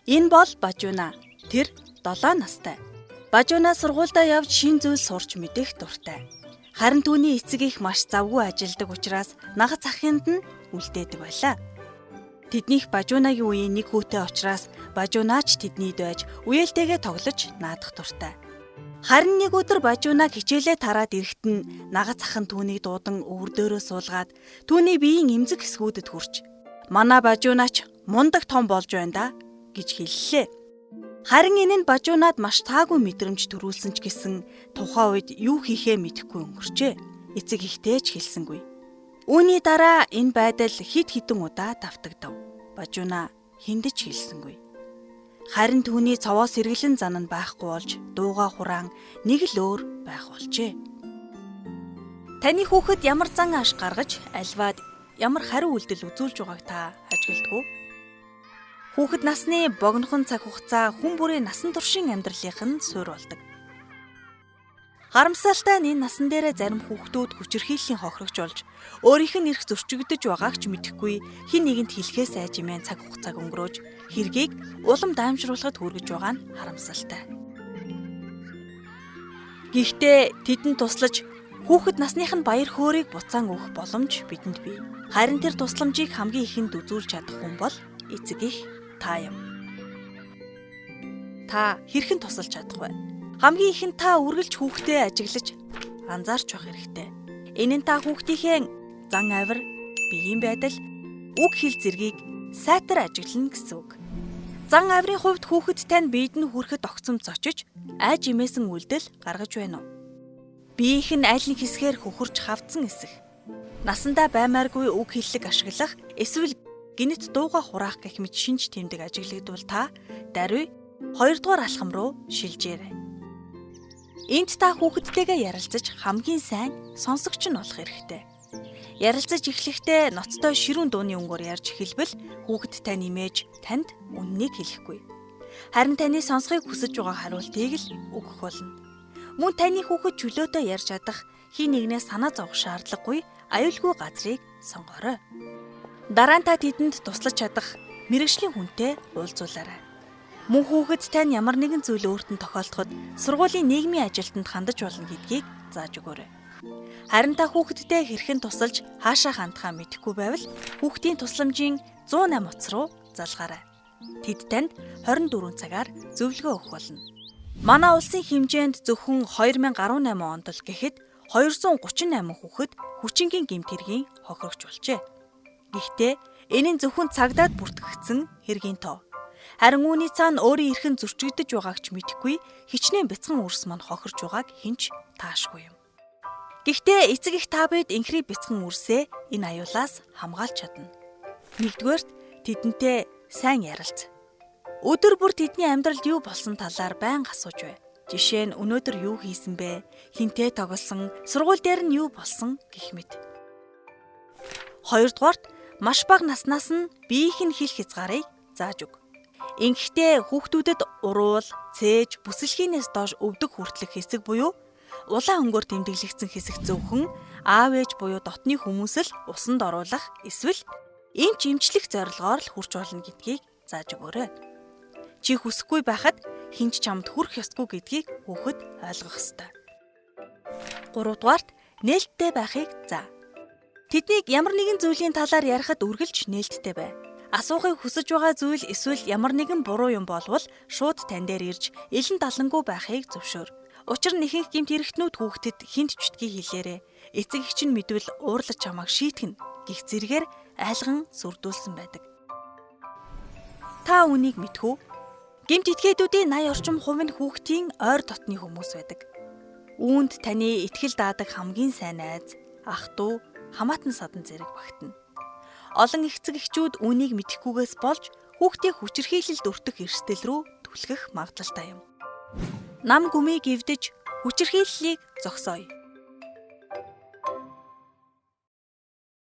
Энэ бол Бажуна. Тэр 7 настай. Бажуна сургуульдаа явж шин зүйл сурч мэдэх дуртай. Харин түүний эцэг их маш завгүй ажилдаг учраас нагаз ахынд нь үлдээдэг байлаа. Тэднийх Бажунагийн үеийн нэг хүүтэй учраас Бажунаач тэднийд байж үеэлтэйгээ тоглож наадах дуртай. Харин нэг өдөр Бажунаг хичээлээ тараад ирэхэд нь нагаз ах нь түүнийг дуудан өвөр дээрээ суулгаад түүний биеийн эмзэг хэсгүүдэд хүрч "Манай Бажунаач мундаг том болж байна да" гэж хэллээ. Харин энэ нь Бажунаад маш таагүй мэдрэмж төрүүлсэн ч гэсэн тухайн үед юу хийхээ мэдэхгүй өнгөрчээ. Эцэг ихтэй ч хэлсэнгүй. Үүний дараа энэ байдал хэд хэдэн удаа давтагдав. Бажуна хүнд ч хэлсэнгүй. Харин түүний цовоос сэргэлэн зан нь байхгүй болж дуугаа хураан нэг л өөр байх болжээ. Таны хүүхэд ямар зан ааш гаргаж альваад ямар хариу үйлдэл үзүүлж байгааг та ажигладаг уу? Хүүхэд насны богинохон цаг хугацаа хүн бүрийн насан туршийн амьдралынх нь суурь болдог. Харамсалтай нь энэ насан дээрээ зарим хүүхдүүд хүчирхийллийн хохирогч болж өөрийнх нь эрх зөрчигдөж байгааг ч мэдэхгүй хэн нэгэнд хэлэхээс айж имэн цаг хугацааг өнгөрөөж хэргийг улам даймжруулахад хүргэж байгаа нь харамсалтай. Гэхдээ тэдэнд туслаж хүүхэд насных нь баяр хөөрийг буцаан өгөх боломж бидэнд бий. Харин тэр тусламжийг хамгийн ихэнд үзүүлж чадах хүн бол эцэг их та юм. Та хэрхэн тусалж чадах вэ? Хамгийн ихэнд та үргэлж хүүхдээ ажиглаж анзаарч байх хэрэгтэй. Энэ нь та хүүхдийнхээ зан авир, биеийн байдал, үг хэл зэргийг сайтар ажиглана гэсэн үг. Зан авирын хувьд хүүхэд тань биед нь хүрэхэд огцом цочиж, айж имээсэн үйлдэл гаргаж байна уу? Биеийнх нь аль нэг хэсгээр хөхөрч хавдсан эсэх. Насандаа баймааргүй үг хэллэг ашиглах эсвэл гэнэт дуугаа хураах гэх мэт шинж тэмдэг ажиглагдвал та даруй 2 дугаар алхам руу шилжээрэй. Энд та хүүхэдтэйгээ ярилцаж хамгийн сайн сонсогч нь болох хэрэгтэй. Ярилцаж эхлэхдээ ноцтой ширүүн дууны өнгөөр ярьж эхэлбэл хүүхэд тань имэж танд үнэнийг хэлэхгүй. Харин таны сонсохыг хүсэж байгаа хариултыг л өгөх болно. Мөн таны хүүхэд чөлөөтэй ярьж чадах, хин нэгнээс санаа зовох шаардлагагүй аюулгүй газрыг сонгоорой. Дараа нь та тэдэнд туслаж чадах мэргэжлийн хүнтэй уулзуулаарай. Мөн хүүхэд тань ямар нэгэн зүйл өөрт нь тохиолдоход сургуулийн нийгмийн ажилтнанд хандаж болно гэдгийг зааж өгөөрэй. Харин та хүүхэдтэй хэрхэн тусалж хаашаа хандахаа мэдэхгүй байвал хүүхдийн тусламжийн 108 утас руу залгаарай. Тэд танд 24 цагаар зөвлөгөө өгөх болно. Манай улсын хэмжээнд зөвхөн 2018 онд л гэхэд 238 хүүхэд хүчингийн гэмт хэргийн хохирогч болжээ. Гэхдээ энэ нь зөвхөн цагдаад бүртгэгдсэн хэргийн тоо. Харин үүний цаана өөрийн эрх нь зөрчигдөж байгааг ч мэдэхгүй хичнээн бяцхан үрс мань хохирч байгааг хэн ч таашгүй юм. Гэхдээ эцэг их та бид энхрий бяцхан үрсээ энэ аюулаас хамгаалж чадна. Нэгдүгээрт тэдэнтэй сайн ярилц. Өдөр бүр тэдний амьдралд юу болсон талаар байнга асууж бай. Жишээ нь өнөөдөр юу хийсэн бэ? Хэнтэй тоглосон, сургууль дээр нь юу болсон гэх мэт. Хоёрдугаарт маш бага наснаас нь биеийнх нь хил хязгаарыг зааж өг. Ингэхдээ хүүхдүүдэд уруул, цээж, бүсэлхийнээс доош өвдөг хүртэлх хэсэг буюу улаан өнгөөр тэмдэглэгдсэн хэсэг зөвхөн аав ээж буюу дотны хүмүүс л усанд оруулах эсвэл эмч эмчлэх зорилгоор л хүрч болно гэдгийг зааж өгөөрэй. Чи хүсэхгүй байхад хэн ч чамд хүрэх ёсгүй гэдгийг хүүхэд ойлгох ёстой. Гуравдугаарт нээлттэй байхыг заа. Тэднийг ямар нэгэн зүйлийн талаар ярихад үргэлж нээлттэй бай. Асуухыг хүсэж байгаа зүйл эсвэл ямар нэгэн буруу юм болвол шууд тань дээр ирж элен далангүй байхыг зөвшөөр. Учир нь ихэнх гэмт хэрэгтнүүд хүүхдэд хүнд ч битгий хэлээрэй. Эцэг эх чинь мэдвэл уурлаж чамайг шийтгэнэ гэх зэргээр айлган сүрдүүлсэн байдаг. Та үүнийг мэдэх үү? Гэмт этгээдүүдийн 80 орчим хувь нь хүүхдийн ойр дотны хүмүүс байдаг. Үүнд таны итгэл даадаг хамгийн сайн найз, ах дүү, хамаатан садан зэрэг багтана. Олон эцэг эхчүүд үүнийг мэдэхгүйгээс болж хүүхдээ хүчирхийлэлд өртөх эрсдэл рүү түлхэх магадлалтай юм. Нам гүмийг эвдэж хүчирхийллийг зогсооё.